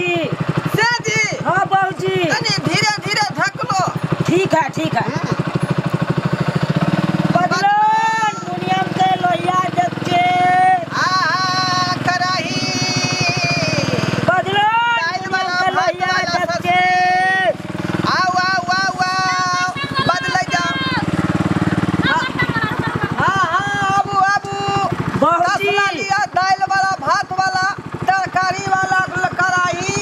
बाबूजी से जी। हाँ बाबूजी तनी धीरे धीरे धकलो। ठीक है ठीक है। बदलन मुनियम के लोहिया देखचे आ कराही। बदलन मुनियम के लोहिया देखचे। आओ आओ आओ आओ बदलै जाओ। हां हां आबू आबू बाबूजी लिया दाल वाला भात वाला तरकारी वाला कराही।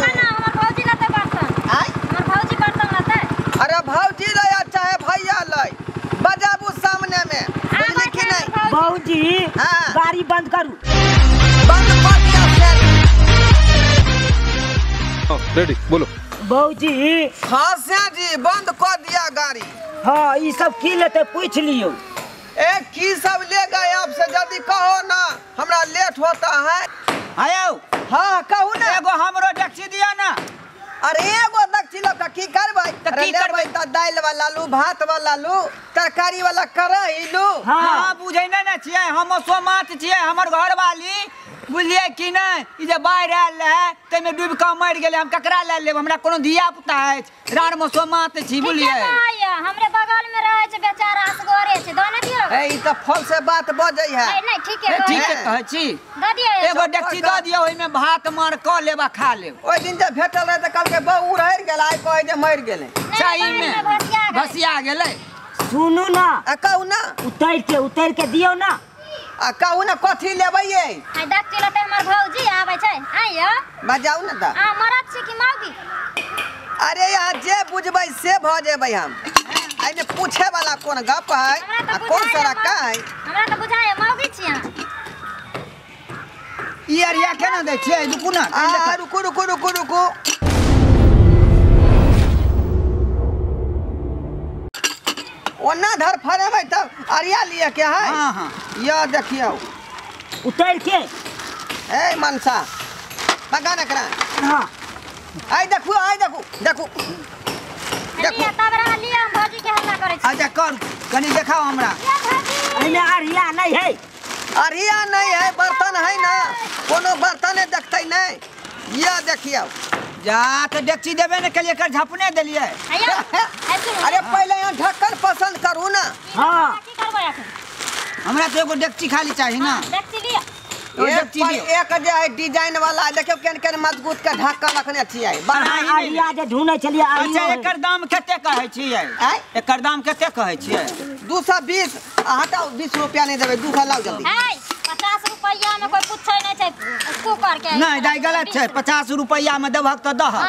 हमर भौजी लते बर्तन। आय हमर भौजी बर्तन लते। अरे भौजी लय चाहे भैया लय बजाबू सामने में बुझली कि नहीं। बाबूजी हाँ। गाड़ी बंद करू। बंद कर दिया फिर। रेडी बोलो। बाबूजी हाँ से जी बंद कर दिया गाड़ी। हाँ ई सब की लेते पूछ लियो। ए की सब ले गए आपसे जल्दी कहो ना हमरा लेट होता है। आयो हाँ कहू ना। एगो हमरो डेक्ची दिया ना। अरे एगो डेक्ची लऽ कऽ की करबै? तऽ की करबै? तऽ दालि वाला लू भात वाला लू तरकारी वाला करही लू। हाँ बुझै नहि ने छियै हम सोमात छियै। हमर घरवाली बुझलियै कि नहि ई जे बाढ़ि आयल रहै ताहिमे डूबि कऽ मरि गेलै। हम ककरा लए लेब? हमरा कोनो धिया पुता अछि। राणमे सोमात छी बुझलियै। हमरे बगल में रहै छै बेचारा असगरे छै दऽ ने दियौ। ए ई तऽ फल से बात बजै है। नहीं ठीक है ठीक है कहै छी। दऽ दियौ एगो डेक्ची दऽ दियौ ओहिमे भात मार कऽ लेब आ खा लेब। ओहि दिन जे भेटल रहै तऽ कहलकै बहु उड़हरि गेल आइ कहै जे मरि गेलै। सहीमे भसिया गेलै। सुनू ना आ कहू ना उतारि के दियौ ना। आ कहू ना कथी लेबै ये? आइ डेक्ची लते हमर भौजी आबै छै। आइयो बजाउ ना तऽ। आ मरद छी कि मौगी? अरे यहाँ जे बुझबै से भऽ जेबै हम। एहिमे पूछे वाला कोन गप है आ कोन सारा का है? हमरा तऽ बुझाय मौगी छी अहाँ। ई अरिया केना दै छियै? रुकू ना। आ रुकू रुकू रुकू रुकू। ओना धर फरेबै तब अरिया लिए के है। हाँ हाँ यह देखियौ उतारि के। ए मनसा बगा ना करा। हाँ आई देखू आई देखू देखू देखू। तब रह लिया हम भौजी के हल्ला करै छी। अच्छा कर कनी देखाओ हमरा। एने अरिया नहीं है। अरिया नहीं है बर्तन है ना कोनो बर्तन देखतै नहीं। यह देखियौ जा तऽ डेक्ची देबे ने केलियै एकर झपने देलियै। अरे पहिले यहाँ ढक्कन पसंद करू ना। हाँ की करबै अखन? हमरा तऽ एगो डेक्ची खाली चाही ना। डेक्ची लिअ। एक पर एक जे है डिजाइन वाला देखियौ केन केन मजबूत के ढक्कन रखने छियै। अरिया जे ढूंढै छलियै। अच्छा एकर दाम कते कहै छियै? एकर दाम कते कहै छियै? 220। हटाउ 20 रुपया नहि देबै 200 लाउ जल्दी। 50 रुपया में कोई पूछै नहीं छै कुकर के। नहीं दाइ गलत छै। 50 रुपया में देबहक तऽ दहक।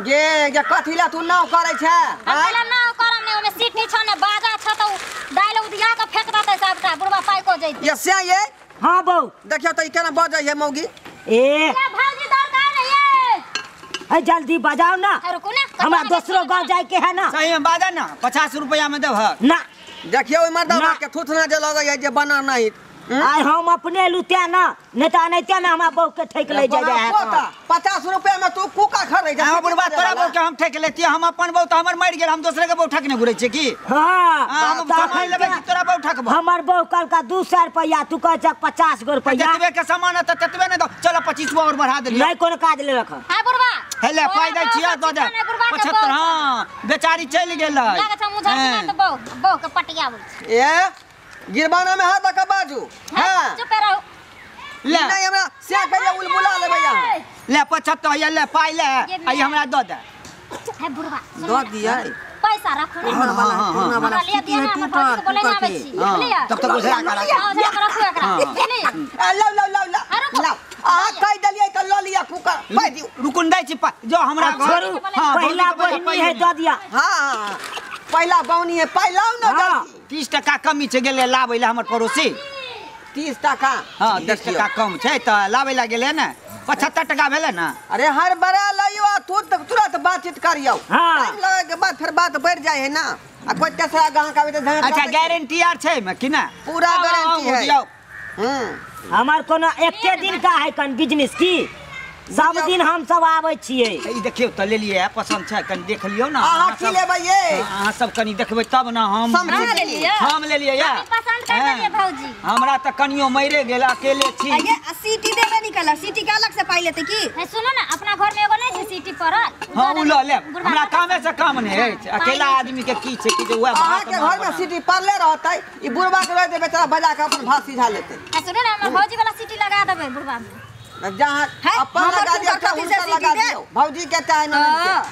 गे गे कथी ला तू नाव करै छै? हम कहला नाव करम नै ओमे सीटी छ ने बाजा छ त दाइल उधिया के फेंक देतै सबटा बुढ़वा पाइ को जइतै। ये से ये हां बौ देखियौ त ई केना बजै है मौगी। ए भौजी दरकार नहीं ये। ए जल्दी बजाओ ना। रुकू ना हमरा दोसरो गांव जाय के है ना। सही में बाजा ना 50 रुपया में देबहक ना। देखियौ ओइ मर्दवा के थुथना जे लगै है जे बना नहीं। आइ हम अपने लुत्या ना नहीं तो अनैते ना हमरा बहू के ठेक ले जाय है। 50 रुपया में तू कुकर खरीदै जा। हां बुढ़वा तोरा बहू के हम ठेक लेतियै। हम अपन बहू तऽ हमर मरि गेल हम दोसरे के बहू ठकने घुरै छियै की? हां हम कमाइ लेबै कि तोरा बहू ठकबो? हमर बहू कहलका 200 रुपया तू कहै छह 50 गो रुपया। जतबे के सामान है ततबे ने दो। चलो 25 गो और बढ़ा देलियै। नहीं कोनो काज ले रख। हां बुढ़वा हेले पाइ दै छियै दऽ दे 75। हां बेचारी चलि गेलै। लागै छै मुझे ना तऽ बहू बहू के पटियाबै छै। ए गिरबाना में हाथ लगा बाजू। हां चुप रहो। ले नहीं हमरा से कहिया उलबुला लेबै यहाँ। ले 75 ये ले पाइ ले आई हमरा दऽ दे। हे बुढ़वा दऽ दियै पैसा रखो ना। हां हमरा ले दिया ना हमर भौजी के बोले ना आबै छी बुझलियै। तब तक ओझरा करा रखू एकरा बुझलियै। लाउ लाउ लाउ लाउ अहाँ कहि देलियै तऽ लऽ लिअ कुकर पाइ दियौ। रुकुन दै छी जो हमरा घर। हां पहिला बहिनी है दऽ दिया। हां पहिला बौनी है पाइ लाउ ना जल्दी। 30 टका कमी छै गेलै लाबै लए हमर पड़ोसी। 30 टका? हाँ 10 टका कम छै तऽ लाबै लए गेलै ने 75 टका भेलै ना। अरे हर बड़ा लइयो आ तू तुरंत बातचीत करियौ। टाइम लगे के बाद फिर बात बढ़ जाय है ना। आ कोई तेसरा गाहक आबै तऽ। अच्छा गारंटी आर छै मे कि ना? पूरा गारंटी है। हमर कोनो एके दिन का है कन बिजनेस की? सब दिन हम सब आबै छियै। ई देखियौ त ले लिए पसंद छै कनी देख लियौ ना। अहाँ की लेबै ये? अहाँ सब कनी देखबै तब ना। हम हम ले लिए या पसंद कर देलिए भौजी। हमरा त कनियो मरे गेल अकेले छी। ये सीटी देबे नहीं कलक, सीटी के अलग से पाई लेते की? नहीं सुनो ना, अपना घर में एगो नहीं छै सीटी पड़ल। हां उ ल लेब, हमरा कामे से काम नहीं है। अकेला आदमी के की छै कि जे वह अहाँ के घर में सीटी पड़ले रहतै, ई बुढ़वा के रह दे बेचारा बजा के अपन भात सिझा लेतै। आ सुनो ना, हमर भौजी वाला सीटी लगा देबै बुढ़वा में। जहाँ अपन लगा दियो त हुनकर लगा दियो, भौजी के चाहे न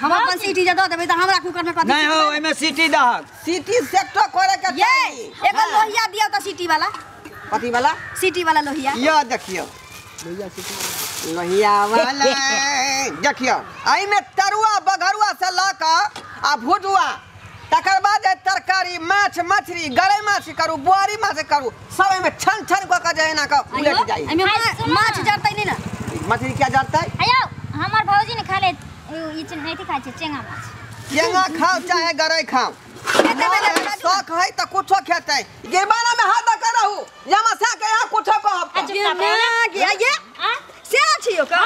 हम अपन सीटी जे द देबै त हमरा कुकर में कथि नहीं हो। एमे सीटी दहक, सीटी सेक्टर करे के चाही। एगो लोहिया दियो त सीटी वाला। कथि वाला? सीटी वाला लोहिया। यो देखियो लोहिया वाला देखियो, एहि में तरुआ बघरुआ से ल क आ भुजुआ, तकर बाद तरकारी माछ मछली गरै माछ करू बुआरी माछ करू, सब एमे छन छन क के जे एना क उलट जाई। एमे माछ जरतै नहीं ना? मछली क्या जरतै? आयो हमर भौजी ने खाले ई नहीं खाइ छै चेंगा माछ। चेंगा खाओ चाहे गरै खाओ, शौक है त कुछो खेतै। गिरबाना में हाथ द रहू जमा सा के यहाँ कुछो कहब। ये से छियो का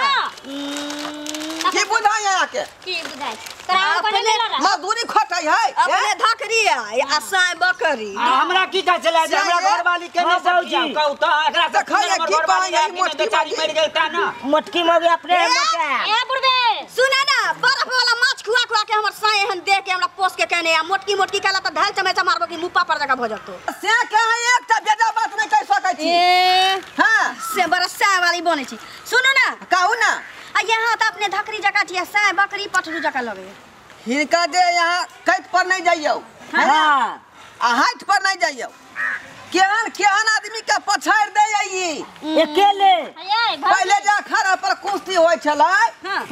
की बुझाय यहाँ के? की बुझाय तोरा कोने मिलल मजदूरी खटै है अपने धकरी आ साय बकरी। हमरा की कहै छलै जे हमरा घरवाली के नहीं सब कहू त एकरा से देखै की कहै है मोटकी बेचारी मर गेल ता ना। मोटकी मगे अपने मोटा। ए बुढ़बे सुना ना, बर्फ वाला माछ खुआ खुआ के हमर साय एहन देख के हमरा पोस के कहने आ मोटकी मोटकी कहला त धाल चमेचा मारबो कि मुंह पर जका भ जतो। से के है एकटा बेजा बात नहीं कह सकै छी। हां से बड़ा साय वाली बनै छी। सुनू ना कहू ना, आ यहाँ त अपने धकरी जका छियै, साय बकरी पठरू जका लगे। हिनका जे यहाँ कैत पर नहीं जाइयो। हां आ हाथ पर नहीं जाइयो, केहन केहन आदमी के पछाड़ दे ई अकेले। पहले जे अखाड़ा पर कुश्ती होय छलै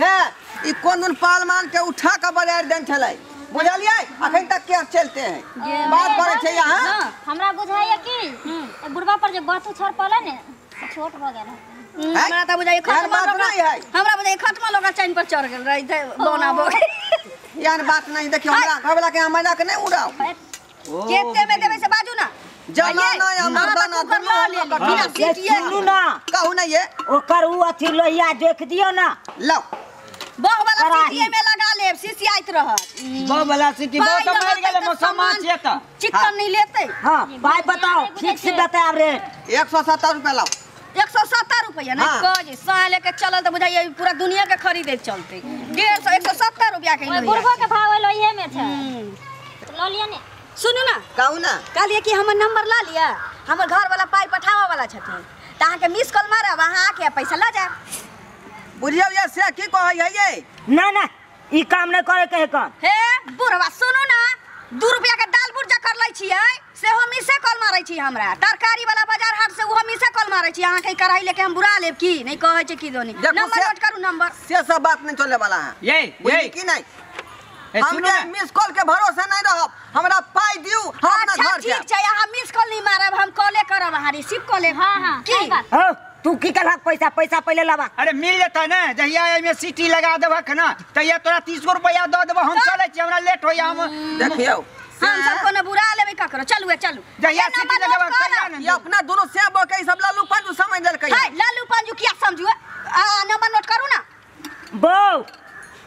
हैं, ई कोन दिन पालमान के उठा के बजाड़ देन छलै, बुझलियै? अखन तक के चलते हैं बात करै छै यहाँ। हमरा बुझाइया कि बुढ़वा पर जे बातू छड़ पड़ले ने छोट भ गेल। हमरा त बुझाइ खटमा नहीं है, हमरा बुझाइ खटमा लोग चैन पर चढ़ गेल रही बना भो यार बात नहीं। देखियो हमरा घरवाला के मजाक नहीं उड़ाओ। केते में देबै से बाजू ना। जमाना या मर्दाना दुनू बिना सीटिए। सुनू ना कहू ना, ये ओकर उ अथी लोहिया देख दियो ना। लो बह वाला सीटिए में लगा लेब, सीसियाइत रहत। बह वाला सीटी बहुत मर गेल मौसम छियै त चिकन नहीं लेतै। हां भाई बताओ ठीक से बताओ रेट। 170 रुपया लाओ। 170 रुपया नहीं कह जे साय लेके चलल त बुझाइए पूरा दुनिया के खरीदे चलते। 150 170 रुपया के लोहिया बुढ़बो के भाव लोहिए में छै ल लिया ने। सुनू ना कहू ना, कहलिए कि हमर नंबर ला लिया, हमर घर वाला पाई पठावा वाला छथिन त अहाँ के मिस कॉल मारब, अहाँ आके पैसा ल जायब। बुझियौ ये से की कहै है ये? ना ना ई काम नहीं करे के कौन हे बुढ़वा। सुनू ना, 2 रुपया के दाल बुर्जा कर लै छियै सेहो मिसे कॉल मारै छी हमरा। तरकारी वाला बाजार हाट से ओहो मिसे कॉल मारै छी। अहाँ के कढ़ाई लेके हम बुरा लेब की नहीं कहै छै की दोनी। नंबर नोट करू नंबर। से सब बात नहीं चले वाला है ये ये की नहीं। हम के मिस कॉल के भरोसे नहीं रहब, हमरा पाई दिउ हम अपना घर जाब। ठीक छै, अहाँ मिस कॉल नहीं मारब, हम कॉले करब, अहाँ रिसीव कऽ लेब। हां हां की हां तू की कहलक? पैसा पैसा पहले लावा। अरे मिल जेतै ने, जहिया एमे सीटी लगा देबक ना तहिया तोरा 30 रुपया the देबो। हम चलै छी, हमरा लेट होइया। हम देखियौ हम सब कोनो बुरा लेबै ककरो। चलू चलू जहिया सीटी लगेबक तहिया ने। ये अपना दोनों सेब के सब लालू पंजू समझ लेलकै। हाय लालू पंजू किया समझू? आ नंबर नोट करू ना बौ।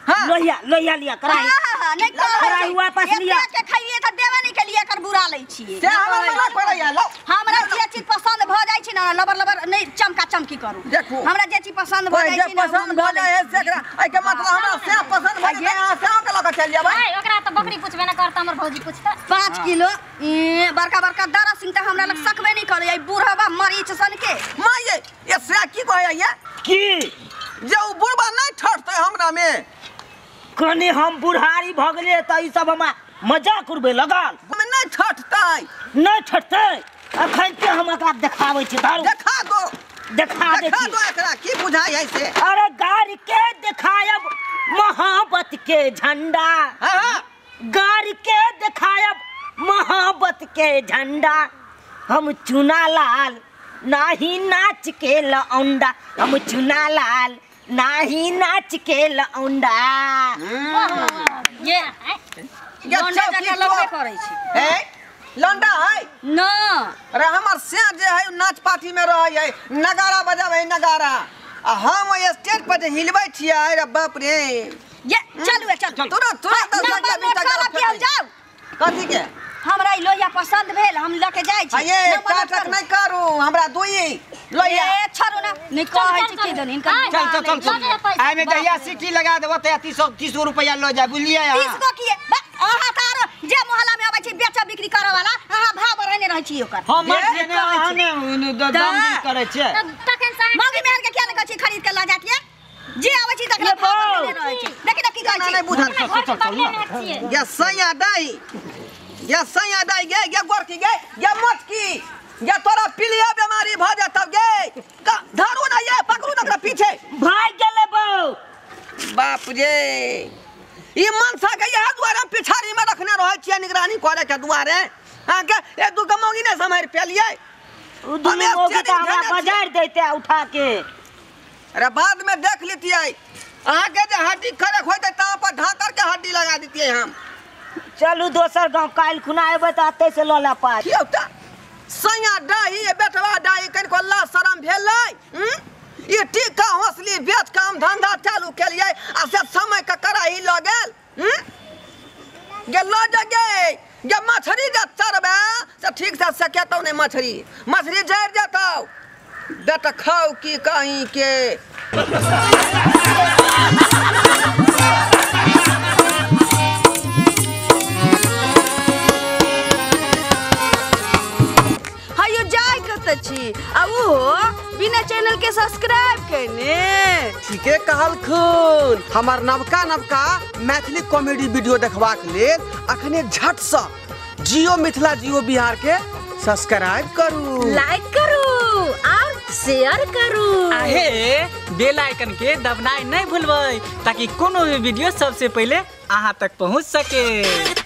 हां लोहिया लोहिया लिया कराई। हां नहीं कराई वापस लिया। के खाइए त देबे नहीं के लिए एकर बुरा लै छियै से हमरा मना करैया। लो हमरा जे चीज पसंद भ जाय छै ना लबर लबर नहीं चमका चमकी करू। देखू हमरा जे चीज पसंद भ जाय छै ना पसंद भ जाय है से एकरा एइ के मतलब हमरा से पसंद भ जाय अहाँ से के लक चल जेबै। ओकरा त बकरी पुछबे ना करत हमर भौजी पुछता। 5 किलो ए बड़का बड़का दारा सिंह त हमरा लग सकबे नहीं करे। ई बुढ़वा मरीच सन के माय ये से की कहै ये की जे उ बुढ़वा नहीं ठहरतै हमरा में? कनी हम बुढ़ारी भ गेलियै त ई सब हमरा मजाक उड़बे लगल। हम नहीं ठहरतै। नहीं ठहरतै अखन के हम एकरा देखाबै छी। दारू देखा दो, देखा दे देखा दो एकरा की बुझाय है से। अरे गाड़ी के देखायब मोहब्बत के झंडा। हां गाड़ी के देखायब मोहब्बत के झंडा, हम चुना लाल नाही नाच के लौंडा, हम चुना लाल नाही नाच के लौंडा। ये लौंडा जका लगबे करै छै। हे लौंडा है ना। अरे हमर से जे है नाच पार्टी में रहै है, नगाड़ा बजाबै नगाड़ा। आ हम स्टेज पर जे हिलबै छियै रे बाप रे। ये चलू चल तुरंत तुरंत जाओ जाओ। कथी के हमरा ई लोहिया पसंद भेल हम ल के जाइ छी। ये नाटक नहीं करू हमरा दुई लोहिया। ए छोड़ू ना नहीं कहै छी की दन इनका। चल चल चल चल आइ में जहिया सिटी लगा देबो त 30 रुपया ल जा बुझलियै अहाँ। 30 गो किए अहाँ त आरो जे मोहल्ला में आबै छी बेच बिक्री करे वाला अहाँ भाव बढ़ेने रहै छी ओकर। हम मर ने अहाँ ने दाम करै छियै तखन से मौगी मेहर के किया ने कहै छी खरीद के ल जातियै जे आबै छी तकरा भाव बढ़ेने रहै छी। देखि न की कहै छी नहीं बुझल। चल चल चल या सैया दाई या सैया दाई गे या गोरकी गे या मोटकी या तोरा पीलिया बीमारी भ जेतौ गे। धरू ना ये पकड़ू ना ओकरा पीछे भाग गेलै बौ। बाप रे ई मनसा के इएह दुआरे हम पिछाड़ी में रखने रहै छियै निगरानी करे के दुआरे। अहाँ के एक दू गो मौगी नहि सम्हारि पेलियै। उ दुनू मौगी त हमरा बाजार दैते उठा के। अरे बाद में देख लेतियै अहाँ के जे हड्डी खड़क होइतै तहाँ पर ढाकर के हड्डी लगा दितियै हम। चलू दोसर गाँव काल्हि खुना एबै तऽ एतै से लऽ ले पाइ। यौ तऽ सैया डाही बेटवा डाही कनिको लाज शरम भेलै। ई टीका हौसली बेच काम धंधा चालू केलियै आ से समय के कड़ाही लऽ गेल। गे लऽ जा गे गे मछरी जे चढ़बै से ठीक से सकेतौ नहि मछरी मछरी जरि जेतौ। बेटा खाउ की कहीं के। छी आ उहो बिना चैनल के सब्सक्राइब केने। ठीके कहलखुन। हमर नवका नवका मैथिली कॉमेडी वीडियो देखबाक लेल अखने झट से जियो मिथिला जियो बिहार के सब्सक्राइब करू, लाइक करू और शेयर करू। आहे बेल आइकन के दबनाई नहीं भूलबै ताकि कोनो भी वीडियो सबसे पहले अहाँ तक पहुँच सके।